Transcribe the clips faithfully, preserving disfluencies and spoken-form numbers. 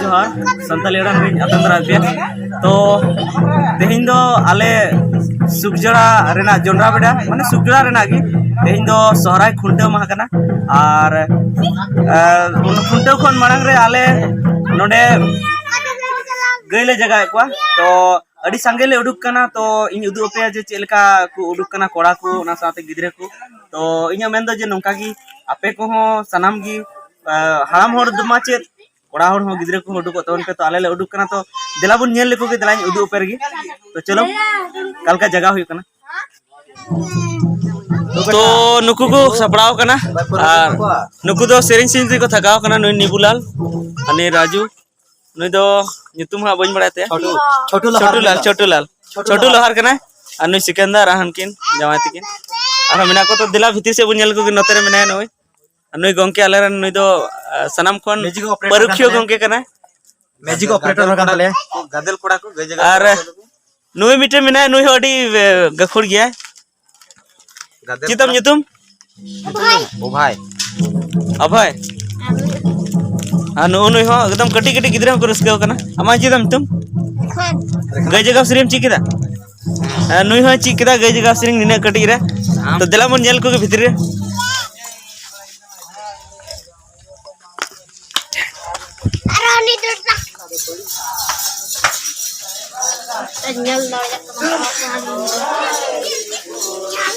ᱡᱚᱦᱟᱨ, ᱥᱟᱱᱛᱟᱞᱤ ᱟᱲᱟᱝ ᱨᱤᱧ ᱟᱛᱟᱝ ᱫᱟᱨᱟᱢ ᱯᱮᱭᱟ᱾ ᱛᱚ ᱛᱮᱦᱮᱧ ᱫᱚ ᱟᱞᱮ ᱥᱩᱠᱡᱚᱲᱟ ᱨᱮᱱᱟᱜ ᱡᱚᱱᱰᱨᱟ ᱵᱮᱰᱟ, ᱢᱟᱱᱮ ᱥᱩᱠᱡᱚᱲᱟ ᱨᱮᱱᱟᱜ ᱜᱮ, ᱛᱮᱦᱮᱧ ᱫᱚ ᱥᱚᱦᱨᱟᱭ ᱠᱷᱩᱱᱴᱟᱹᱣ ᱢᱟᱦᱟ ᱠᱟᱱᱟ᱾ ᱟᱨ ᱟᱨ ᱚᱱᱟ ᱠᱷᱩᱱᱴᱟᱹᱣ ᱠᱷᱚᱱ ᱢᱟᱲᱟᱝ ᱨᱮ ᱟᱞᱮ ᱱᱚᱰᱮ ᱜᱟᱹᱭ ᱞᱮ ᱡᱟᱜᱟᱣᱮᱫ ᱠᱚᱣᱟ᱾ ᱛᱚ ᱟᱹᱰᱤ ᱥᱟᱸᱜᱮ ᱞᱮ ᱩᱰᱩᱠ ᱠᱟᱱᱟ᱾ ᱛᱚ ᱤᱧ ᱩᱫᱩᱜ ᱟᱯᱮᱭᱟ ᱡᱮ ᱪᱮᱫ ᱞᱮᱠᱟ ᱠᱚ ᱩᱰᱩᱠ ᱠᱟᱱᱟ, ᱠᱚᱲᱟ ᱠᱚ, ᱚᱱᱟ ᱥᱟᱶᱛᱮ ᱜᱤᱫᱽᱨᱟᱹ ᱠᱚ᱾ ᱛᱚ ᱤᱧᱟᱹᱜ ᱢᱮᱱ ᱫᱚ ᱡᱮ ᱱᱚᱝᱠᱟ ᱜᱮ ᱟᱯᱮ ᱠᱚᱦᱚᱸ ᱥᱟᱱᱟᱢ ᱜᱮ, ᱟᱨ ᱦᱟᱲᱟᱢ ᱦᱚᱲ ᱫᱚ ᱢᱟ ᱪᱮᱫ, ᱠᱚᱲᱟ ᱦᱚᱲ ᱦᱚᱸ ᱜᱤᱫᱽᱨᱟᱹ ᱠᱚᱦᱚᱸ ᱩᱰᱩᱠᱚᱜ ᱛᱟᱵᱚᱱ ᱯᱮ᱾ ᱛᱚ ᱟᱞᱮ ᱞᱮ ᱩᱰᱩᱠ ᱠᱟᱱᱟ, ᱛᱚ ᱫᱮᱞᱟ ᱵᱚᱱ ᱧᱮᱞ ᱞᱮᱠᱚ ᱜᱮ, ᱫᱮᱞᱟᱧ ᱩᱫᱩᱜ ᱟᱯᱮ ᱨᱮᱜᱮ᱾ ᱛᱚ ᱪᱚᱞᱚ, ᱚᱠᱟ ᱞᱮᱠᱟ ᱡᱟᱭᱜᱟ ᱦᱩᱭᱩᱜ ᱠᱟᱱᱟ᱾ ᱛᱚ ᱱᱩᱠᱩ ᱠᱚ ᱥᱟᱯᱲᱟᱣ ᱠᱟᱱᱟ, ᱟᱨ ᱱᱩᱠᱩ ᱫᱚ ᱥᱮᱨᱮᱧ ᱥᱮᱨᱮᱧ ᱛᱮᱠᱚ ᱛᱷᱟᱠᱟᱣ ᱠᱟᱱᱟ᱾ ᱱᱩᱭ ᱱᱤᱵᱩᱞᱟᱞ, ᱦᱟᱹᱱᱤ ᱨᱟᱡᱩ, ᱱᱩᱭ ᱫᱚ ᱧᱩᱛᱩᱢ ᱦᱟᱸᱜ ᱵᱟᱹᱧ ᱵᱟᱲᱟᱭ ᱛᱟᱭᱟ᱾ ᱪᱷᱳᱴᱩ, ᱪᱷᱳᱴᱩ ᱞᱳᱦᱟᱨ ᱪᱷᱳᱴᱩ ᱞᱟᱞ, ᱠᱟᱱᱟ᱾ ᱪᱷᱳᱴᱩ ᱞᱟᱞ, ᱪᱷᱳᱴᱩ ᱪᱷᱳᱴᱩ ᱞᱳᱦᱟᱨ᱾ ᱞᱳᱦᱟᱨ ᱠᱟᱱᱟᱭ᱾ ᱟᱨ ᱱᱩᱭ ᱥᱤᱠᱟᱱᱫᱟᱨ, ᱟᱨ ᱦᱟᱱᱠᱤᱱ ᱡᱟᱶᱟᱭ ᱛᱟᱹᱠᱤᱱ ᱟᱨᱦᱚᱸ ᱢᱮᱱᱟᱜ ᱠᱚ᱾ ᱛᱚ ᱫᱮᱞᱟ ᱵᱷᱤᱛᱤᱨ ᱥᱮᱫ ᱵᱚᱱ ᱧᱮᱞ ᱠᱚᱜᱮ, ᱱᱚᱛᱮ ᱨᱮ ᱢᱮᱱᱟᱭᱟ ᱱᱩᱭ᱾ ᱟᱨ ᱱᱩᱭ ᱜᱚᱝᱠᱮ ᱟᱞᱮᱨᱮᱱ, ᱱᱩᱭ ᱫᱚ, ᱟᱸ, ᱥᱟᱱᱟᱢ ᱠᱷᱚᱱ ᱢᱮᱡᱤᱠ ᱚᱯᱟᱨᱮᱴᱚᱨ ᱯᱟᱹᱨᱩᱠᱷᱤᱭᱟᱹ ᱠᱟᱱ ᱛᱟᱞᱮᱭᱟ᱾ ᱜᱚᱝᱠᱮ ᱠᱟᱱᱟᱭ᱾ ᱢᱮᱡᱤᱠ ᱚᱯᱟᱨᱮᱴᱚᱨ ᱦᱚᱸ ᱠᱟᱱ ᱛᱟᱞᱮᱭᱟ᱾ ᱜᱟᱫᱮᱞ ᱠᱚᱲᱟ ᱠᱚ, ᱜᱟᱹᱭ ᱡᱟᱜᱟᱣ ᱟᱨ ᱠᱚᱲᱟ ᱠᱚ᱾ ᱱᱩᱭ ᱢᱤᱫᱴᱮᱱ ᱢᱮᱱᱟᱭᱟ, ᱱᱩᱭ ᱦᱚᱸ ᱟᱹᱰᱤ, ᱮ, ᱜᱟᱹᱠᱷᱩᱲ ᱜᱮᱭᱟᱭ᱾ ᱜᱟᱫᱮᱞ ᱪᱮᱫ ᱛᱟᱢ ᱠᱚᱲᱟ᱾ ᱧᱩᱛᱩᱢ? ᱚᱵᱷᱟᱭ᱾ ᱚᱵᱷᱟᱭ᱾ ᱟᱨ ᱱᱩᱜᱼᱩ ᱱᱩᱭ ᱦᱚᱸ ᱮᱠᱫᱚᱢ ᱠᱟᱹᱴᱤᱡ ᱠᱟᱹᱴᱤᱡ ᱜᱤᱫᱽᱨᱟᱹ ᱦᱚᱸᱠᱚ ᱨᱟᱹᱥᱠᱟᱹ ᱠᱟᱱᱟ᱾ ᱟᱢᱟᱜ ᱪᱮᱫ ᱛᱟᱢ ᱧᱩᱛᱩᱢ? ᱜᱟᱹᱭ ᱡᱟᱜᱟᱣ ᱥᱮᱨᱮᱧ ᱮᱢ ᱪᱮᱫ ᱠᱮᱫᱟ? ᱦᱮᱸ, ᱱᱩᱭ ᱦᱚᱸᱭ ᱪᱮᱫ ᱠᱮᱫᱟ ᱜᱟᱹᱭ ᱡᱟᱜᱟᱣ ᱥᱮᱨᱮᱧ ᱱᱤᱱᱟᱹᱜ ᱠᱟᱹᱴᱤᱡ ᱨᱮ᱾ ᱛᱚ ᱫᱮᱞᱟ ᱵᱚᱱ ᱧᱮᱞ ᱠᱚᱜᱮ ᱵᱷᱤᱛᱨᱤ ᱨᱮ᱾ ᱧᱮᱞ ᱫᱟᱲᱮᱭᱟᱜ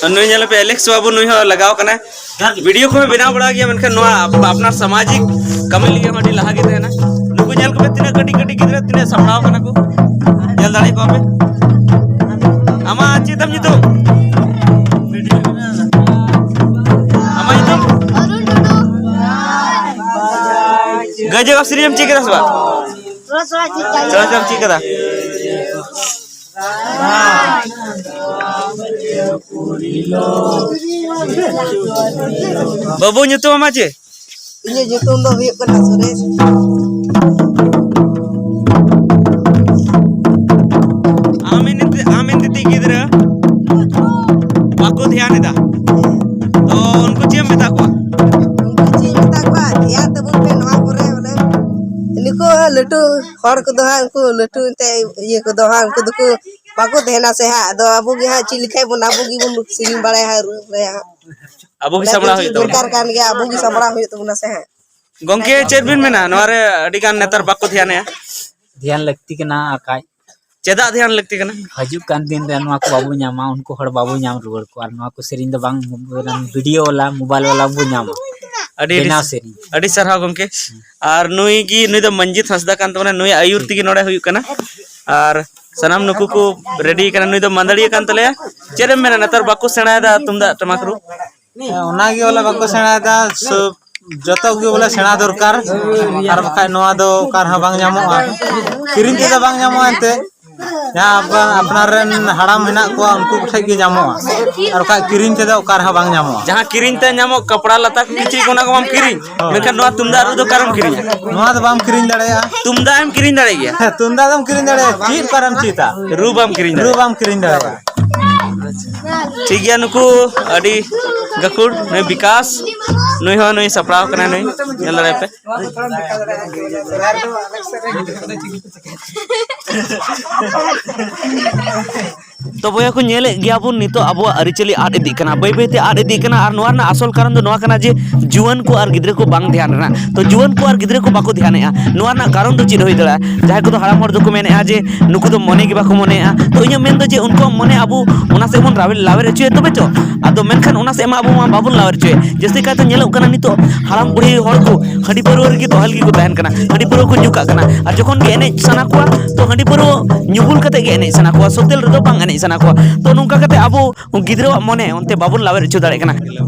ᱠᱟᱱᱟ᱾ ᱱᱩᱭ ᱧᱮᱞ ᱯᱮ, ᱮᱞᱮᱠᱥ ᱵᱟᱹᱵᱩ, ᱱᱩᱭ ᱦᱚᱸ ᱞᱟᱜᱟᱣ ᱠᱟᱱᱟᱭ᱾ ᱵᱷᱤᱰᱤᱭᱳ ᱠᱚᱦᱚᱸ ᱵᱮᱱᱟᱣ ᱵᱟᱲᱟ ᱜᱮᱭᱟ, ᱢᱮᱱᱠᱷᱟᱱ ᱱᱚᱣᱟ ᱟᱯ-, ᱟᱯᱱᱟᱨ ᱥᱟᱢᱟᱡᱤᱠ ᱠᱟᱹᱢᱤ ᱞᱟᱹᱜᱤᱫ ᱦᱚᱸ ᱟᱹᱰᱤ ᱞᱟᱦᱟ ᱜᱮ ᱛᱟᱦᱮᱱᱟ᱾ ᱱᱩᱠᱩ ᱧᱮᱞ ᱠᱚᱯᱮ, ᱛᱤᱱᱟᱹᱜ ᱠᱟᱹᱴᱤᱡ ᱠᱟᱹᱴᱤᱡ ᱜᱤᱫᱽᱨᱟᱹ, ᱛᱤᱱᱟᱹᱜ ᱥᱟᱯᱲᱟᱣ ᱠᱟᱱᱟ ᱠᱚ, ᱧᱮᱞ ᱫᱟᱲᱮᱭᱟᱜ ᱠᱚᱣᱟ ᱯᱮ᱾ ᱟᱢᱟᱜ ᱪᱮᱫ ᱛᱟᱢ ᱧᱩᱛᱩᱢ? ᱟᱢᱟᱜ ᱧᱩᱛᱩᱢ? ᱚᱨᱩᱱ ᱴᱩᱰᱩ᱾ ᱜᱟᱹᱭ ᱡᱟᱜᱟᱣ ᱥᱮᱨᱮᱧ ᱮᱢ ᱪᱮᱫ ᱠᱮᱫᱟ ᱥᱮ ᱵᱟᱝ? ᱛᱷᱚᱲᱟ ᱛᱷᱚᱲᱟ ᱪᱮᱫ ᱠᱟᱜ ᱛᱷᱚᱲᱟ ᱛᱷᱚᱲᱟᱢ ᱪᱮᱫ ᱠᱟᱫᱟ? ᱵᱟᱹᱵᱩ, ᱧᱩᱛᱩᱢ ᱟᱢᱟᱜ ᱪᱮᱫ? ᱤᱧᱟᱹᱜ ᱧᱩᱛᱩᱢ ᱫᱚ ᱦᱩᱭᱩᱜ ᱠᱟᱱᱟ ᱥᱩᱨᱮᱥ᱾ ᱟᱢ ᱮᱱᱛᱮ, ᱟᱢ ᱮᱱᱛᱮ ᱜᱤᱫᱽᱨᱟᱹ ᱵᱟᱠᱚ ᱫᱷᱮᱭᱟᱱ ᱮᱫᱟ, ᱛᱚ ᱩᱱᱠᱩ ᱪᱮᱫ ᱮᱢ ᱢᱮᱛᱟ ᱠᱚᱣᱟ? ᱩᱱᱠᱩ ᱪᱮᱫ ᱤᱧ ᱢᱮᱛᱟ ᱠᱚᱣᱟ, ᱫᱷᱮᱭᱟᱱ ᱛᱟᱵᱚᱱ ᱯᱮ ᱱᱚᱣᱟ ᱠᱚᱨᱮ ᱵᱚᱞᱮ᱾ ᱱᱩᱠᱩ ᱞᱟᱹᱴᱩ ᱦᱚᱲ ᱠᱚᱫᱚ ᱦᱟᱸᱜ, ᱩᱱᱠᱩ ᱞᱟᱹᱴᱩ ᱮᱱᱛᱮ ᱤᱭᱟᱹ ᱠᱚᱫᱚ ᱦᱟᱸᱜ, ᱩᱱᱠᱩ ᱫᱚᱠᱚ ᱵᱟᱠᱚ ᱛᱟᱦᱮᱱᱟ ᱥᱮ ᱦᱟᱸᱜ᱾ ᱟᱫᱚ ᱟᱵᱚ ᱜᱮ ᱦᱟᱸᱜ ᱪᱮᱫ ᱞᱮᱠᱷᱟᱡ ᱵᱚᱱ, ᱟᱵᱚ ᱜᱮᱵᱚᱱ ᱥᱮᱨᱮᱧ ᱵᱟᱲᱟᱭᱟ ᱦᱟᱸᱜ, ᱨᱩ ᱵᱟᱲᱟᱭᱟ ᱦᱟᱸᱜ᱾ ᱟᱵᱚ ᱜᱮ ᱵᱚᱞᱮ ᱥᱟᱢᱵᱲᱟᱣ ᱪᱮᱫ ᱦᱩᱭᱩᱜ ᱛᱟᱵᱚᱱᱟ᱾ ᱫᱚᱨᱠᱟᱨ ᱠᱟᱱ ᱜᱮᱭᱟ, ᱟᱵᱚ ᱜᱮ ᱥᱟᱢᱵᱲᱟᱣ ᱦᱩᱭᱩᱜ ᱛᱟᱵᱚᱱᱟ ᱥᱮ ᱦᱟᱸᱜ᱾ ᱜᱚᱝᱠᱮ, ᱪᱮᱫ ᱵᱤᱱ ᱢᱮᱱᱟ? ᱱᱚᱣᱟ ᱨᱮ ᱟᱹᱰᱤ ᱜᱟᱱ ᱱᱮᱛᱟᱨ ᱵᱟᱠᱚ ᱫᱷᱮᱭᱟᱱᱮᱜᱼᱟ᱾ ᱫᱷᱮᱭᱟᱱ ᱞᱟᱹᱠᱛᱤ ᱠᱟᱱᱟ, ᱟᱨ ᱠᱷᱟᱡ ᱪᱮᱫᱟᱜ ᱫᱷᱮᱭᱟᱱ ᱞᱟᱹᱠᱛᱤ ᱠᱟᱱᱟ? ᱦᱤᱡᱩᱜ ᱠᱟᱱ ᱫᱤᱱ ᱨᱮ ᱱᱚᱣᱟ ᱠᱚ ᱵᱟᱵᱚ ᱧᱟᱢᱟ, ᱩᱱᱠᱩ ᱦᱚᱲ ᱵᱟᱵᱚ ᱧᱟᱢ ᱨᱩᱣᱟᱹᱲ ᱠᱚᱣᱟ, ᱟᱨ ᱱᱚᱣᱟ ᱠᱚ ᱥᱮᱨᱮᱧ ᱫᱚ ᱵᱟᱝ, video ᱵᱟᱞᱟ, mobile ᱵᱟᱞᱟ ᱵᱚ ᱧᱟᱢᱟ᱾ ᱟᱹᱰᱤ, ᱟᱹᱰᱤ, ᱵᱮᱱᱟᱣ ᱥᱮᱨᱮᱧ᱾ ᱟᱹᱰᱤ ᱥᱟᱨᱦᱟᱣ ᱜᱚᱝᱠᱮ᱾ ᱟᱨ ᱱᱩᱭ ᱜᱮ, ᱱᱩᱭ ᱫᱚ ᱢᱟᱹᱱᱡᱤᱛ ᱦᱟᱸᱥᱫᱟ ᱠᱟᱱ ᱛᱟᱵᱚᱱᱟ, ᱱᱩᱭᱟᱜ ᱟᱹᱭᱩᱨ ᱛᱮᱜᱮ ᱱᱚᱰᱮ ᱦᱩᱭᱩᱜ ᱠᱟᱱᱟ᱾ ᱟᱨ ᱥᱟᱱᱟᱢ ᱱᱩᱠᱩ ᱠᱚ ready ᱠᱟᱱᱟ᱾ ᱱᱩᱭ ᱫᱚ ᱢᱟᱹᱫᱟᱹᱲᱤᱭᱟᱹ ᱠᱟᱱ ᱛᱟᱞᱮᱭᱟ᱾ ᱪᱮᱫ ᱮᱢ ᱢᱮᱱᱟ, ᱱᱮᱛᱟᱨ ᱵᱟᱠᱚ ᱥᱮᱬᱟᱭᱮᱫᱟ ᱛᱩᱢᱫᱟᱜ ᱴᱟᱢᱟᱠ ᱨᱩ? ᱦᱮᱸ, ᱚᱱᱟᱜᱮ ᱵᱚᱞᱮ ᱵᱟᱠᱚ ᱥᱮᱬᱟᱭᱮᱫᱟ᱾ ᱥᱚᱵ, ᱡᱚᱛᱚ ᱜᱮ ᱵᱚᱞᱮ ᱥᱮᱬᱟ ᱫᱚᱨᱠᱟᱨ, ᱟᱨ ᱵᱟᱠᱷᱟᱡ ᱱᱚᱣᱟ ᱫᱚ ᱚᱠᱟ ᱨᱮᱦᱚᱸ ᱵᱟᱝ ᱧᱟᱢᱚᱜᱼᱟ, ᱠᱤᱨᱤᱧ ᱛᱮᱫᱚ ᱵᱟᱝ ᱧᱟᱢᱚᱜᱼᱟ᱾ ᱮᱱᱛᱮ ᱡᱟᱦᱟᱸ ᱟᱯᱱᱟᱨ, ᱟᱯᱱᱟᱨ ᱨᱮᱱ ᱦᱟᱲᱟᱢ ᱦᱮᱱᱟᱜ ᱠᱚᱣᱟ, ᱩᱱᱠᱩ ᱠᱚᱴᱷᱮᱡ ᱜᱮ ᱧᱟᱢᱚᱜᱼᱟ, ᱟᱨ ᱵᱟᱠᱷᱟᱡ ᱠᱤᱨᱤᱧ ᱛᱮᱫᱚ ᱚᱠᱟ ᱨᱮᱦᱚᱸ ᱵᱟᱝ ᱧᱟᱢᱚᱜᱼᱟ᱾ ᱡᱟᱦᱟᱸ ᱠᱤᱨᱤᱧ ᱛᱮ ᱧᱟᱢᱚᱜ ᱠᱟᱯᱲᱟ ᱞᱟᱛᱟ ᱠᱚ, ᱠᱤᱪᱨᱤᱡ ᱠᱚ, ᱚᱱᱟ ᱠᱚ ᱵᱟᱢ ᱠᱤᱨᱤᱧ, ᱦᱳᱭ᱾ ᱢᱮᱱᱠᱷᱟᱱ ᱱᱚᱣᱟ ᱛᱩᱢᱫᱟᱜ ᱨᱩ ᱫᱚ ᱚᱠᱟᱨᱮᱢ ᱠᱤᱨᱤᱧᱟ? ᱱᱚᱣᱟ ᱫᱚ ᱵᱟᱢ ᱠᱤᱨᱤᱧ ᱫᱟᱲᱮᱭᱟᱜᱼᱟ᱾ ᱛᱩᱢᱫᱟᱜ ᱮᱢ ᱠᱤᱨᱤᱧ ᱫᱟᱲᱮᱭᱟᱜ ᱜᱮᱭᱟ? ᱦᱮᱸ, ᱛᱩᱢᱫᱟᱜ ᱫᱚᱢ ᱠᱤᱨᱤᱧ ᱫᱟᱲᱮᱭᱟᱜᱼᱟ, ᱪᱮᱫ ᱚᱠᱟᱨᱮᱢ ᱪᱮᱫᱟ? ᱨᱩ ᱵᱟᱢ ᱠᱤᱨᱤᱧ ᱨᱩ ᱫᱟᱲᱮᱭᱟᱜᱼᱟ᱾ ᱵᱟᱢ ᱠᱤᱨᱤᱧ ᱫᱟᱲᱮᱭᱟᱜᱼᱟ᱾ ᱴᱷᱤᱠ ᱜᱮᱭᱟ, ᱱᱩᱠᱩ ᱟᱹᱰᱤ ᱜᱟᱹᱠᱷᱩᱲ, ᱱᱩᱭ ᱵᱤᱠᱟᱥ, ᱱᱩᱭ ᱦᱚᱸ, ᱱᱩᱭ ᱥᱟᱯᱲᱟᱣ ᱠᱟᱱᱟᱭ, ᱱᱩᱭ ᱧᱮᱞ ᱫᱟᱲᱮᱭᱟᱭ ᱯᱮ᱾ ᱛᱚ ᱵᱚᱭᱦᱟ ᱠᱚ, ᱧᱮᱞᱮᱫ ᱜᱮᱭᱟ ᱵᱚᱱ, ᱱᱤᱛᱚᱜ ᱟᱵᱚᱣᱟᱜ ᱟᱹᱨᱤᱪᱟᱹᱞᱤ ᱟᱫ ᱤᱫᱤᱜ ᱠᱟᱱᱟ, ᱵᱟᱹᱭ ᱵᱟᱹᱭ ᱛᱮ ᱟᱫ ᱤᱫᱤᱜ ᱠᱟᱱᱟ᱾ ᱟᱨ ᱱᱚᱣᱟ ᱨᱮᱱᱟᱜ ᱟᱥᱚᱞ ᱠᱟᱨᱚᱱ ᱫᱚ ᱱᱚᱣᱟ ᱠᱟᱱᱟ ᱡᱮ ᱡᱩᱣᱟᱹᱱ ᱠᱚ ᱟᱨ ᱜᱤᱫᱽᱨᱟᱹ ᱠᱚ ᱵᱟᱝ ᱫᱷᱮᱭᱟᱱ ᱨᱮᱱᱟᱜ᱾ ᱛᱚ ᱡᱩᱣᱟᱹᱱ ᱠᱚ ᱟᱨ ᱜᱤᱫᱽᱨᱟᱹ ᱠᱚ ᱵᱟᱠᱚ ᱫᱷᱮᱭᱟᱱᱮᱜᱼᱟ, ᱱᱚᱣᱟ ᱨᱮᱱᱟᱜ ᱠᱟᱨᱚᱱ ᱫᱚ ᱪᱮᱫ ᱦᱩᱭ ᱫᱟᱲᱮᱭᱟᱜᱼᱟ? ᱡᱟᱦᱟᱸᱭ ᱠᱚᱫᱚ ᱦᱟᱲᱟᱢ ᱦᱚᱲ ᱫᱚᱠᱚ ᱢᱮᱱᱮᱫᱼᱟ ᱡᱮ ᱱᱩᱠᱩ ᱫᱚ ᱢᱚᱱᱮ ᱜᱮ ᱵᱟᱠᱚ ᱢᱚᱱᱮᱭᱮᱫᱼᱟ᱾ ᱛᱚ ᱤᱧᱟᱹᱜ ᱢᱮᱱ ᱫᱚ ᱡᱮ ᱩᱱᱠᱩᱣᱟᱜ ᱢᱚᱱᱮ ᱟᱵᱚ ᱚᱱᱟ ᱥᱮᱫ ᱵᱚᱱ ᱞᱟᱣᱮᱨ, ᱞᱟᱣᱮᱨ ᱦᱚᱪᱚᱭᱟ ᱛᱚᱵᱮ ᱪᱚ᱾ ᱟᱫᱚ ᱢᱮᱱᱠᱷᱟᱱ ᱚᱱᱟ ᱥᱮᱫ ᱢᱟ ᱟᱵᱚ ᱢᱟ ᱵᱟᱵᱚᱱ ᱞᱟᱣᱮᱨ ᱦᱚᱪᱚᱭᱮᱫ᱾ ᱡᱟᱹᱥᱛᱤ ᱠᱟᱭᱛᱮ ᱧᱮᱞᱚᱜ ᱠᱟᱱᱟ ᱱᱤᱛᱚᱜ ᱦᱟᱲᱟᱢ ᱵᱩᱲᱦᱤ ᱦᱚᱲ ᱠᱚ ᱦᱟᱺᱰᱤ ᱯᱟᱹᱨᱣᱟᱹ ᱨᱮᱜᱮ ᱫᱚᱦᱮᱞ ᱜᱮᱠᱚ ᱛᱟᱦᱮᱱ ᱠᱟᱱᱟ, ᱦᱟᱺᱰᱤ ᱯᱟᱹᱨᱣᱟᱹ ᱠᱚ ᱧᱩ ᱠᱟᱜ ᱠᱟᱱᱟ᱾ ᱟᱨ ᱡᱚᱠᱷᱚᱱ ᱜᱮ ᱮᱱᱮᱡ ᱥᱟᱱᱟ ᱠᱚᱣᱟ, ᱛᱚ ᱦᱟᱺᱰᱤ ᱯᱟᱹᱨᱣᱟᱹ ᱧᱩ ᱵᱩᱞ ᱠᱟᱛᱮ ᱜᱮ ᱮᱱᱮᱡ ᱥᱟᱱᱟ ᱠᱚᱣᱟ, ᱥᱚᱛᱮᱞ ᱨᱮᱫᱚ ᱵᱟᱝ ᱮᱱᱮᱡ ᱥᱟᱱᱟ ᱠᱚᱣᱟ᱾ ᱛᱚ ᱱᱚᱝᱠᱟ ᱠᱟᱛᱮ ᱟᱵᱚ ᱜᱤᱫᱽᱨᱟᱹᱣᱟᱜ ᱢᱚᱱᱮ ᱚᱱᱛᱮ ᱵᱟᱵᱚᱱ ᱞᱟᱣᱮᱨ ᱦᱚᱪᱚ ᱫᱟᱲᱮᱭᱟᱜ ᱠᱟᱱᱟ᱾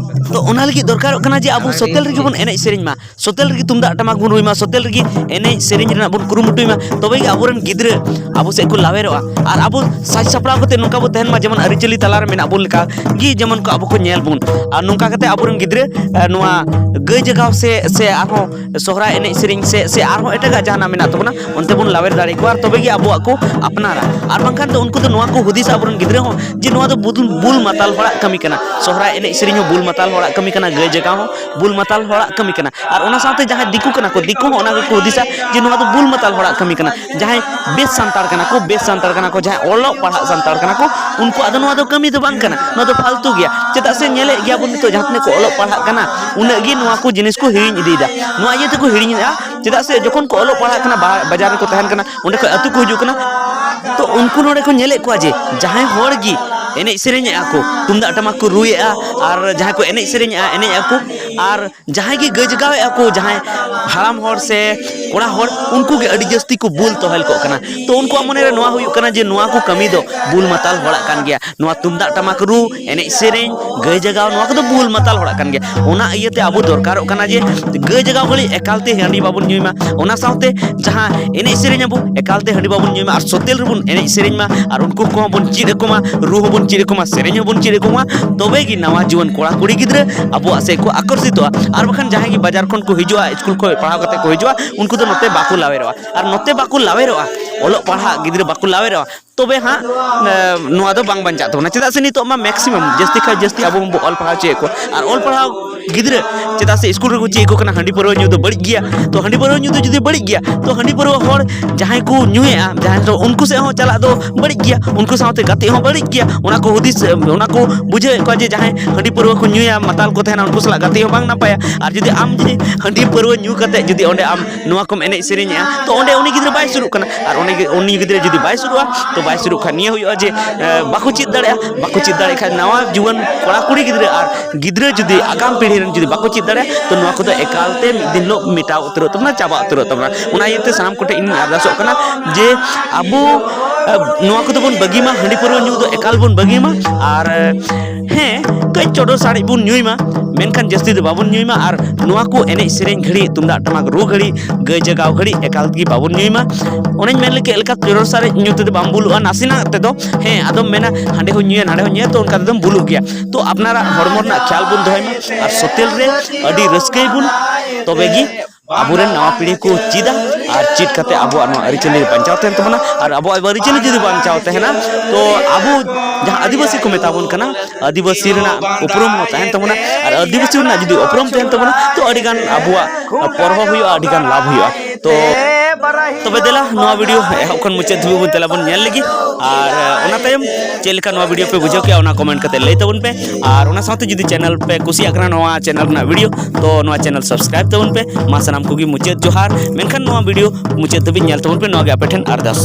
ᱛᱚ ᱚᱱᱟ ᱞᱟᱹᱜᱤᱫ ᱫᱚᱨᱠᱟᱨᱚᱜ ᱠᱟᱱᱟ ᱡᱮ ᱟᱵᱚ ᱥᱚᱛᱮᱞ ᱨᱮᱜᱮ ᱵᱚᱱ ᱮᱱᱮᱡ ᱥᱮᱨᱮᱧ ᱢᱟ, ᱥᱚᱛᱮᱞ ᱨᱮᱜᱮ ᱛᱩᱢᱫᱟᱜ ᱴᱟᱢᱟᱠ ᱵᱚᱱ ᱨᱩᱭ ᱢᱟ, ᱥᱚᱛᱮᱞ ᱨᱮᱜᱮ ᱮᱱᱮᱡ ᱥᱮᱨᱮᱧ ᱨᱮᱱᱟᱜ ᱵᱚᱱ ᱠᱩᱨᱩᱢᱩᱴᱩᱭ ᱢᱟ, ᱛᱚᱵᱮ ᱜᱮ ᱟᱵᱚᱨᱮᱱ ᱜᱤᱫᱽᱨᱟᱹ ᱟᱵᱚ ᱥᱮᱫ ᱠᱚ ᱞᱟᱣᱮᱨᱚᱜᱼᱟ᱾ ᱟᱨ ᱟᱵᱚ ᱥᱟᱡᱽ ᱥᱟᱯᱲᱟᱣ ᱠᱟᱛᱮ ᱱᱚᱝᱠᱟ ᱵᱚ ᱛᱟᱦᱮᱱ ᱢᱟ ᱡᱮᱢᱚᱱ ᱟᱹᱨᱤᱪᱟᱹᱞᱤ ᱛᱟᱞᱟ ᱨᱮ ᱢᱮᱱᱟᱜ ᱵᱚᱱ ᱞᱮᱠᱟ ᱜᱮ ᱡᱮᱢᱚᱱ ᱠᱚ ᱟᱵᱚ ᱠᱚ ᱧᱮᱞ ᱵᱚᱱ᱾ ᱟᱨ ᱱᱚᱝᱠᱟ ᱠᱟᱛᱮ ᱟᱵᱚᱨᱮᱱ ᱜᱤᱫᱽᱨᱟᱹ, ᱮ, ᱱᱚᱣᱟ ᱜᱟᱹᱭ ᱡᱟᱜᱟᱣ ᱥᱮ, ᱥᱮ ᱟᱨᱦᱚᱸ ᱥᱚᱦᱨᱟᱭ ᱮᱱᱮᱡ ᱥᱮᱨᱮᱧ ᱥᱮ, ᱥᱮ ᱟᱨᱦᱚᱸ ᱮᱴᱟᱜᱟᱜ ᱡᱟᱦᱟᱱᱟᱜ ᱢᱮᱱᱟᱜ ᱛᱟᱵᱚᱱᱟ, ᱚᱱᱛᱮ ᱵᱚᱱ ᱞᱟᱣᱮᱨ ᱫᱟᱲᱮ ᱠᱚᱣᱟ, ᱟᱨ ᱛᱚᱵᱮ ᱜᱮ ᱟᱵᱚᱣᱟᱜ ᱠᱚ ᱟᱯᱱᱟᱨᱟ᱾ ᱟᱨ ᱵᱟᱝᱠᱷᱟᱱ ᱫᱚ ᱩᱱᱠᱩ ᱫᱚ ᱱᱚᱣᱟ ᱠᱚ ᱦᱩᱫᱤᱥᱟ ᱟᱵᱚᱨᱮᱱ ᱜᱤᱫᱽᱨᱟᱹ ᱦᱚᱸ ᱡᱮ ᱱᱚᱣᱟ ᱫᱚ ᱵᱩᱫᱩ-, ᱵᱩᱞ ᱢᱟᱛᱟᱞ ᱦᱚᱲᱟᱜ ᱠᱟᱹᱢᱤ ᱠᱟᱱᱟ, ᱥᱚᱦᱨᱟᱭ ᱮᱱᱮᱡ ᱥᱮᱨᱮᱧ ᱦᱚᱸ ᱵᱩᱞ ᱢᱟᱛᱟᱞ ᱦᱚᱲᱟᱜ ᱠᱟᱹᱢᱤ ᱠᱟᱱᱟ, ᱜᱟᱹᱭ ᱡᱟᱜᱟᱣ ᱦᱚᱸ ᱵᱩᱞ ᱢᱟᱛᱟᱞ ᱦᱚᱲᱟᱜ ᱠᱟᱹᱢᱤ ᱠᱟᱱᱟ᱾ ᱟᱨ ᱚᱱᱟ ᱥᱟᱶᱛᱮ ᱡᱟᱦᱟᱸᱭ ᱫᱤᱠᱩ ᱠᱟᱱᱟ ᱠᱚ, ᱫᱤᱠᱩ ᱦᱚᱸ ᱚᱱᱟ ᱜᱮᱠᱚ ᱦᱩᱫᱤᱥᱟ ᱡᱮ ᱱᱚᱣᱟ ᱫᱚ ᱵᱩᱞ ᱢᱟᱛᱟᱞ ᱦᱚᱲᱟᱜ ᱠᱟᱹᱢᱤ ᱠᱟᱱᱟ᱾ ᱡᱟᱦᱟᱸᱭ ᱵᱮᱥ ᱥᱟᱱᱛᱟᱲ ᱠᱟᱱᱟ ᱠᱚ, ᱵᱮᱥ ᱥᱟᱱᱛᱟᱲ ᱠᱟᱱᱟ ᱠᱚ, ᱡᱟᱦᱟᱸᱭ ᱚᱞᱚᱜ ᱯᱟᱲᱦᱟᱜ ᱥᱟᱱᱛᱟᱲ ᱠᱟᱱᱟ ᱠᱚ, ᱩᱱᱠᱩᱣᱟᱜ ᱫᱚ ᱱᱚᱣᱟ ᱫᱚ ᱠᱟᱹᱢᱤ ᱫᱚ ᱵᱟᱝ ᱠᱟᱱᱟ, ᱱᱚᱣᱟ ᱫᱚ ᱯᱷᱟᱞᱛᱩ ᱜᱮᱭᱟ᱾ ᱪᱮᱫᱟᱜ ᱥᱮ ᱧᱮᱞᱮᱫ ᱜᱮᱭᱟ ᱵᱚᱱ ᱱᱤᱛᱚᱜ ᱡᱟᱦᱟᱸ ᱛᱤᱱᱟᱹᱜ ᱠᱚ ᱚᱞᱚᱜ ᱯᱟᱲᱦᱟᱜ ᱠᱟᱱᱟ, ᱩᱱᱟᱹᱜ ᱜᱮ ᱱᱚᱣᱟ ᱠᱚ ᱡᱤᱱᱤᱥ ᱠᱚ ᱦᱤᱲᱤᱧ ᱤᱫᱤᱭᱮᱫᱟ᱾ ᱱᱚᱣᱟ ᱤᱭᱟᱹ ᱛᱮᱠᱚ ᱦᱤᱲᱤᱧᱮᱫᱟ, ᱪᱮᱫᱟᱜ ᱥᱮ ᱡᱚᱠᱷᱚᱱ ᱠᱚ ᱚᱞᱚᱜ ᱯᱟᱲᱦᱟᱜ ᱠᱟᱱᱟ, ᱵᱟ-, ᱵᱟᱡᱟᱨ ᱨᱮᱠᱚ ᱛᱟᱦᱮᱱ ᱠᱟᱱᱟ, ᱚᱸᱰᱮ ᱠᱷᱚᱱ ᱟᱹᱛᱩ ᱠᱚ ᱦᱤᱡᱩᱜ ᱠᱟᱱᱟ, ᱛᱚ ᱩᱱᱠᱩ ᱱᱚᱰᱮ ᱠᱚ ᱧᱮᱞᱮᱫ ᱠᱚᱣᱟ ᱡᱮ ᱡᱟᱦᱟᱸᱭ ᱦᱚᱲ ᱜᱮ ᱮᱱᱮᱡ ᱥᱮᱨᱮᱧᱮᱫᱼᱟ ᱠᱚ, ᱛᱩᱢᱫᱟᱜ ᱴᱟᱢᱟᱠ ᱠᱚ ᱨᱩᱭᱮᱫᱼᱟ, ᱟᱨ ᱡᱟᱦᱟᱸᱭ ᱠᱚ ᱮᱱᱮᱡ ᱥᱮᱨᱮᱧᱮᱫᱼᱟ, ᱮᱱᱮᱡ ᱟᱠᱚ, ᱟᱨ ᱡᱟᱦᱟᱸᱭ ᱜᱮ ᱜᱟᱹᱭ ᱡᱟᱜᱟᱣᱮᱫᱼᱟ ᱠᱚ, ᱡᱟᱦᱟᱸᱭ ᱦᱟᱲᱟᱢ ᱦᱚᱲ ᱥᱮ ᱠᱚᱲᱟ ᱦᱚᱲ, ᱩᱱᱠᱩ ᱜᱮ ᱟᱹᱰᱤ ᱡᱟᱹᱥᱛᱤ ᱠᱚ ᱵᱩᱞ ᱛᱚᱦᱮᱞ ᱠᱚᱜ ᱠᱟᱱᱟ᱾ ᱛᱚ ᱩᱱᱠᱩᱣᱟᱜ ᱢᱚᱱᱮ ᱨᱮ ᱱᱚᱣᱟ ᱦᱩᱭᱩᱜ ᱠᱟᱱᱟ ᱡᱮ ᱱᱚᱣᱟ ᱠᱚ ᱠᱟᱹᱢᱤ ᱫᱚ ᱵᱩᱞ ᱢᱟᱛᱟᱞ ᱦᱚᱲᱟᱜ ᱠᱟᱱ ᱜᱮᱭᱟ, ᱱᱚᱣᱟ ᱛᱩᱢᱫᱟᱜ ᱴᱟᱢᱟᱠ ᱨᱩ, ᱮᱱᱮᱡ ᱥᱮᱨᱮᱧ, ᱜᱟᱹᱭ ᱡᱟᱜᱟᱣ, ᱱᱚᱣᱟ ᱠᱚᱫᱚ ᱵᱩᱞ ᱢᱟᱛᱟᱞ ᱦᱚᱲᱟᱜ ᱠᱟᱱ ᱜᱮᱭᱟ᱾ ᱚᱱᱟ ᱤᱭᱟᱹᱛᱮ ᱟᱵᱚ ᱫᱚᱨᱠᱟᱨᱚᱜ ᱠᱟᱱᱟ ᱡᱮ ᱜᱟᱹᱭ ᱡᱟᱜᱟᱣ ᱜᱷᱟᱹᱲᱤᱡ ᱮᱠᱟᱞᱛᱮ ᱦᱟᱺᱰᱤ ᱵᱟᱵᱚᱱ ᱧᱩᱭ ᱢᱟ, ᱚᱱᱟ ᱥᱟᱶᱛᱮ ᱡᱟᱦᱟᱸ ᱮᱱᱮᱡ ᱥᱮᱨᱮᱧ ᱟᱵᱚ ᱮᱠᱟᱞᱛᱮ ᱦᱟᱺᱰᱤ ᱵᱟᱵᱚᱱ ᱧᱩᱭ ᱢᱟ, ᱟᱨ ᱥᱚᱛᱮᱞ ᱨᱮᱵᱚᱱ ᱮᱱᱮᱡ ᱥᱮᱨᱮᱧ ᱢᱟ, ᱟᱨ ᱩᱱᱠᱩ ᱠᱚᱦᱚᱸ ᱵᱚᱱ ᱪᱮᱫ ᱟᱠᱚ ᱢᱟ, ᱨᱩ ᱦᱚᱸᱵᱚᱱ ᱪᱮᱫ ᱟᱠᱚ ᱢᱟ, ᱥᱮᱨᱮᱧ ᱦᱚᱸᱵᱚᱱ ᱪᱮᱫ ᱟᱠᱚ ᱢᱟ, ᱛᱚᱵᱮ ᱜᱮ ᱱᱟᱣᱟ ᱡᱩᱣᱟᱹᱱ ᱠᱚᱲᱟ ᱠᱩᱲᱤ ᱜᱤᱫᱽᱨᱟᱹ ᱟᱵᱚᱣᱟᱜ ᱥᱮᱫ ᱠᱚ ᱟᱠᱚᱨᱥᱤᱛᱚᱜᱼᱟ᱾ ᱟᱨ ᱵᱟᱠᱷᱟᱱ ᱡᱟᱦᱟᱸᱭ ᱜᱮ ᱵᱟᱡᱟᱨ ᱠᱷᱚᱱ ᱠᱚ ᱦᱤᱡᱩᱜᱼᱟ, ᱥᱠᱩᱞ ᱠᱷᱚᱱ ᱯᱟᱲᱦᱟᱣ ᱠᱟᱛᱮ ᱠᱚ ᱦᱤᱡᱩᱜᱼᱟ, ᱩᱱᱠᱩ ᱫᱚ ᱱᱚᱛᱮ ᱵᱟᱠᱚ ᱞᱟᱣᱮᱨᱚᱜᱼᱟ᱾ ᱟᱨ ᱱᱚᱛᱮ ᱵᱟᱠᱚ ᱞᱟᱣᱮᱨᱚᱜᱼᱟ, ᱚᱞᱚᱜ ᱯᱟᱲᱦᱟᱜ ᱜᱤᱫᱽᱨᱟᱹ ᱵᱟᱠᱚ ᱞᱟᱣᱮᱨᱚᱜᱼᱟ, ᱛᱚᱵᱮ ᱦᱟᱸᱜ, ᱮ, ᱱᱚᱣᱟ ᱫᱚ ᱵᱟᱝ ᱵᱟᱧᱪᱟᱜ ᱛᱟᱵᱚᱱᱟ᱾ ᱪᱮᱫᱟᱜ ᱥᱮ ᱱᱤᱛᱚᱜ ᱢᱟ maximum ᱡᱟᱹᱥᱛᱤ ᱠᱷᱚᱱ ᱡᱟᱹᱥᱛᱤ ᱟᱵᱚ ᱵᱚᱱ ᱚᱞ ᱯᱟᱲᱦᱟᱣ ᱦᱚᱪᱚᱭᱮᱫ ᱠᱚᱣᱟ᱾ ᱟᱨ ᱚᱞ ᱯᱟᱲᱦᱟᱣ ᱜᱤᱫᱽᱨᱟᱹ, ᱪᱮᱫᱟᱜ ᱥᱮ ᱥᱠᱩᱞ ᱨᱮᱠᱚ ᱪᱮᱫ ᱟᱠᱚ ᱠᱟᱱᱟ ᱦᱟᱺᱰᱤ ᱯᱟᱹᱨᱣᱟᱹ ᱧᱩ ᱫᱚ ᱵᱟᱹᱲᱤᱡ ᱜᱮᱭᱟ᱾ ᱛᱚ ᱦᱟᱺᱰᱤ ᱯᱟᱹᱨᱣᱟᱹ ᱧᱩ ᱫᱚ ᱡᱩᱫᱤ ᱵᱟᱹᱲᱤᱡ ᱜᱮᱭᱟ, ᱛᱚ ᱦᱟᱺᱰᱤ ᱯᱟᱹᱨᱣᱟᱹ ᱦᱚᱲ ᱡᱟᱦᱟᱸᱭ ᱠᱚ ᱧᱩᱭᱮᱫᱼᱟ, ᱡᱟᱦᱟᱸᱭ ᱫᱚ ᱩᱱᱠᱩ ᱥᱮᱫ ᱦᱚᱸ ᱪᱟᱞᱟᱜ ᱫᱚ ᱵᱟᱹᱲᱤᱡ ᱜᱮᱭᱟ, ᱩᱱᱠᱩ ᱥᱟᱶᱛᱮ ᱜᱟᱛᱮ ᱦᱚᱸ ᱵᱟᱹᱲᱤᱡ ᱜᱮᱭᱟ᱾ ᱚᱱᱟ ᱠᱚ ᱦᱩᱫᱤᱥ, ᱚᱱᱟ ᱠᱚ ᱵᱩᱡᱷᱟᱹᱣᱮᱫ ᱠᱚᱣᱟ ᱡᱮ ᱡᱟᱦᱟᱸᱭ ᱦᱟᱺᱰᱤ ᱯᱟᱹᱨᱣᱟᱹ ᱠᱚ ᱧᱩᱭᱟ, ᱢᱟᱛᱟᱞ ᱠᱚ ᱛᱟᱦᱮᱱᱟ, ᱩᱱᱠᱩ ᱥᱟᱞᱟᱜ ᱜᱟᱛᱮ ᱦᱚᱸ ᱵᱟᱝ ᱱᱟᱯᱟᱭᱟ᱾ ᱟᱨ ᱡᱩᱫᱤ ᱟᱢ ᱡᱩᱫᱤ ᱦᱟᱺᱰᱤ ᱯᱟᱹᱨᱣᱟᱹ ᱧᱩ ᱠᱟᱛᱮ ᱡᱩᱫᱤ ᱚᱸᱰᱮ ᱟᱢ ᱱᱚᱣᱟ ᱠᱚᱢ ᱮᱱᱮᱡ ᱥᱮᱨᱮᱧᱮᱜᱼᱟ, ᱛᱚ ᱚᱸᱰᱮ ᱩᱱᱤ ᱜᱤᱫᱽᱨᱟᱹ ᱵᱟᱭ ᱥᱩᱨᱩᱜ ᱠᱟᱱᱟ᱾ ᱟᱨ ᱩᱱᱤ ᱜᱤ-, ᱩᱱᱤ ᱜᱤᱫᱽᱨᱟᱹ ᱡᱩᱫᱤ ᱵᱟᱭ ᱥᱩᱨᱩᱜᱼᱟ, ᱛᱚ ᱵᱟᱭ ᱥᱩᱨᱩᱜ ᱠᱷᱟᱱ ᱱᱤᱭᱟᱹ ᱦᱩᱭᱩᱜᱼᱟ ᱡᱮ, ᱮ, ᱵᱟᱠᱚ ᱪᱮᱫ ᱫᱟᱲᱮᱭᱟᱜᱼᱟ᱾ ᱵᱟᱠᱚ ᱪᱮᱫ ᱫᱟᱲᱮᱭᱟᱜ ᱠᱷᱟᱱ ᱱᱟᱣᱟ ᱡᱩᱣᱟᱹᱱ ᱠᱚᱲᱟ ᱠᱩᱲᱤ ᱜᱤᱫᱽᱨᱟᱹ ᱟᱨ ᱜᱤᱫᱽᱨᱟᱹ ᱡᱩᱫᱤ ᱟᱜᱟᱢ ᱯᱤᱲᱦᱤ ᱨᱮᱱ ᱡᱩᱫᱤ ᱵᱟᱠᱚ ᱪᱮᱫ ᱫᱟᱲᱮᱭᱟᱜᱼᱟ, ᱛᱚ ᱱᱚᱣᱟ ᱠᱚᱫᱚ ᱮᱠᱟᱞ ᱛᱮ ᱢᱤᱫ ᱫᱤᱱ ᱦᱤᱞᱳᱜ ᱢᱮᱴᱟᱣ ᱩᱛᱟᱹᱨᱚᱜ ᱛᱟᱵᱚᱱᱟ, ᱪᱟᱵᱟ ᱩᱛᱟᱹᱨᱚᱜ ᱛᱟᱵᱚᱱᱟ᱾ ᱚᱱᱟ ᱤᱭᱟᱹᱛᱮ ᱥᱟᱱᱟᱢ ᱠᱚᱴᱷᱮᱱ ᱤᱧ ᱟᱨᱫᱟᱥᱚᱜ ᱠᱟᱱᱟ ᱡᱮ ᱟᱵᱚ ᱱᱚᱣᱟ ᱠᱚᱫᱚ ᱵᱚᱱ ᱵᱟᱹᱜᱤ ᱢᱟ, ᱦᱟᱺᱰᱤ ᱯᱟᱹᱨᱣᱟᱹ ᱧᱩ ᱫᱚ ᱮᱠᱟᱞ ᱵᱚᱱ ᱵᱟᱹᱜᱤ ᱢᱟ᱾ ᱟᱨ ᱦᱮᱸ, ᱠᱟᱹᱡ ᱪᱚᱰᱚᱨ ᱥᱟᱨᱮᱡ ᱵᱚᱱ ᱧᱩᱭ ᱢᱟ, ᱢᱮᱱᱠᱷᱟᱱ ᱡᱟᱹᱥᱛᱤ ᱫᱚ ᱵᱟᱵᱚᱱ ᱧᱩᱭ ᱢᱟ᱾ ᱟᱨ ᱱᱚᱣᱟ ᱠᱚ ᱮᱱᱮᱡ ᱥᱮᱨᱮᱧ ᱜᱷᱟᱹᱲᱤᱡ, ᱛᱩᱢᱫᱟᱜ ᱴᱟᱢᱟᱠ ᱨᱩ ᱜᱷᱟᱹᱲᱤᱡ, ᱜᱟᱹᱭ ᱡᱟᱜᱟᱣ ᱜᱷᱟᱹᱲᱤᱡ ᱮᱠᱟᱞ ᱛᱮᱜᱮ ᱵᱟᱵᱚᱱ ᱧᱩᱭ ᱢᱟ᱾ ᱚᱱᱮᱧ ᱢᱮᱱ ᱞᱮᱫ ᱞᱮᱠᱟ, ᱪᱚᱰᱚᱨ ᱥᱟᱨᱮᱡ ᱧᱩ ᱛᱮᱫᱚ ᱵᱟᱢ ᱵᱩᱞᱩᱜᱼᱟ, ᱱᱟᱥᱮᱱᱟᱜ ᱛᱮᱫᱚ᱾ ᱦᱮᱸ, ᱟᱫᱚᱢ ᱢᱮᱱᱟ ᱦᱟᱸᱰᱮ ᱦᱚᱸᱧ ᱧᱩᱭᱟ, ᱱᱟᱰᱮ ᱦᱚᱸᱧ ᱧᱩᱭᱟ, ᱛᱚ ᱚᱱᱠᱟ ᱛᱮᱫᱚᱢ ᱵᱩᱞᱩᱜ ᱜᱮᱭᱟ᱾ ᱛᱚ ᱟᱯᱱᱟᱨᱟᱜ ᱦᱚᱲᱢᱚ ᱨᱮᱱᱟᱜ ᱠᱷᱮᱭᱟᱞ ᱵᱚᱱ ᱫᱚᱦᱚᱭ ᱢᱟ ᱟᱨ ᱥᱚᱛᱮᱞ ᱨᱮ ᱟᱹᱰᱤ ᱨᱟᱹᱥᱠᱟᱹᱭ ᱵᱚᱱ, ᱛᱚᱵᱮ ᱜᱮ ᱟᱵᱚᱨᱮᱱ ᱱᱟᱣᱟ ᱯᱤᱲᱦᱤ ᱠᱚ ᱪᱮᱫᱟ ᱟᱨ ᱪᱮᱫ ᱠᱟᱛᱮ ᱟᱵᱚᱣᱟᱜ ᱱᱚᱣᱟ ᱟᱹᱨᱤᱪᱟᱹᱞᱤ ᱵᱟᱧᱪᱟᱣ ᱛᱟᱦᱮᱱ ᱛᱟᱵᱚᱱᱟ᱾ ᱟᱨ ᱟᱵᱚᱣᱟᱜ ᱟᱹᱨᱤᱪᱟᱹᱞᱤ ᱡᱩᱫᱤ ᱵᱟᱧᱪᱟᱣ ᱛᱟᱦᱮᱱᱟ, ᱛᱚ ᱟᱵᱚ ᱡᱟᱦᱟᱸ ᱟᱹᱫᱤᱵᱟᱹᱥᱤ ᱠᱚ ᱢᱮᱛᱟ ᱵᱚᱱ ᱠᱟᱱᱟ, ᱟᱹᱫᱤᱵᱟᱹᱥᱤ ᱨᱮᱱᱟᱜ ᱩᱯᱨᱩᱢ ᱦᱚᱸ ᱛᱟᱦᱮᱱ ᱛᱟᱵᱚᱱᱟ᱾ ᱟᱨ ᱟᱹᱫᱤᱵᱟᱹᱥᱤ ᱨᱮᱱᱟᱜ ᱡᱩᱫᱤ ᱩᱯᱨᱩᱢ ᱛᱟᱦᱮᱱ ᱛᱟᱵᱚᱱᱟ, ᱛᱚ ᱟᱹᱰᱤᱜᱟᱱ ᱟᱵᱚᱣᱟᱜ ᱯᱚᱨᱦᱚ ᱦᱩᱭᱩᱜᱼᱟ, ᱟᱹᱰᱤᱜᱟᱱ ᱞᱟᱵᱷ ᱦᱩᱭᱩᱜᱼᱟ᱾ ᱛᱚ ᱛᱚᱵᱮ ᱫᱮᱞᱟ, ᱱᱚᱣᱟ ᱵᱷᱤᱰᱤᱭᱳ ᱮᱦᱚᱵ ᱠᱷᱚᱱ ᱢᱩᱪᱟᱹᱫ ᱫᱷᱟᱹᱵᱤᱡ ᱵᱚᱱ ᱫᱮᱞᱟ ᱵᱚᱱ ᱧᱮᱞ ᱞᱮᱜᱮ᱾ ᱟᱨ ᱚᱱᱟ ᱛᱟᱭᱚᱢ ᱪᱮᱫ ᱞᱮᱠᱟ ᱱᱚᱣᱟ ᱵᱷᱤᱰᱤᱭᱳ ᱯᱮ ᱵᱩᱡᱷᱟᱹᱣ ᱠᱮᱜᱼᱟ, ᱚᱱᱟ ᱠᱚᱢᱮᱱᱴ ᱠᱟᱛᱮ ᱞᱟᱹᱭ ᱛᱟᱵᱚᱱ ᱯᱮ᱾ ᱟᱨ ᱚᱱᱟ ᱥᱟᱶᱛᱮ ᱡᱩᱫᱤ ᱪᱮᱱᱮᱞ ᱯᱮ ᱠᱩᱥᱤᱭᱟᱜ ᱠᱟᱱᱟ ᱱᱚᱣᱟ ᱪᱮᱱᱮᱞ ᱨᱮᱱᱟᱜ ᱵᱷᱤᱰᱤᱭᱳ, ᱛᱚ ᱱᱚᱣᱟ ᱪᱮᱱᱮᱞ ᱥᱟᱵᱥᱠᱨᱟᱭᱤᱵ ᱛᱟᱵᱚᱱ ᱯᱮ᱾ ᱢᱟ ᱥᱟᱱᱟᱢ ᱠᱚᱜᱮ ᱢᱩᱪᱟᱹᱫ ᱡᱚᱦᱟᱨ, ᱢᱮᱱᱠᱷᱟᱱ ᱱᱚᱣᱟ ᱵᱷᱤᱰᱤᱭᱳ ᱢᱩᱪᱟᱹᱫ ᱫᱷᱟᱹᱵᱤᱡ ᱧᱮᱞ ᱛᱟᱵᱚᱱ ᱯᱮ, ᱱᱚᱣᱟ ᱜᱮ ᱟᱯᱮ ᱴᱷᱮᱱ ᱟᱨᱫᱟᱥ᱾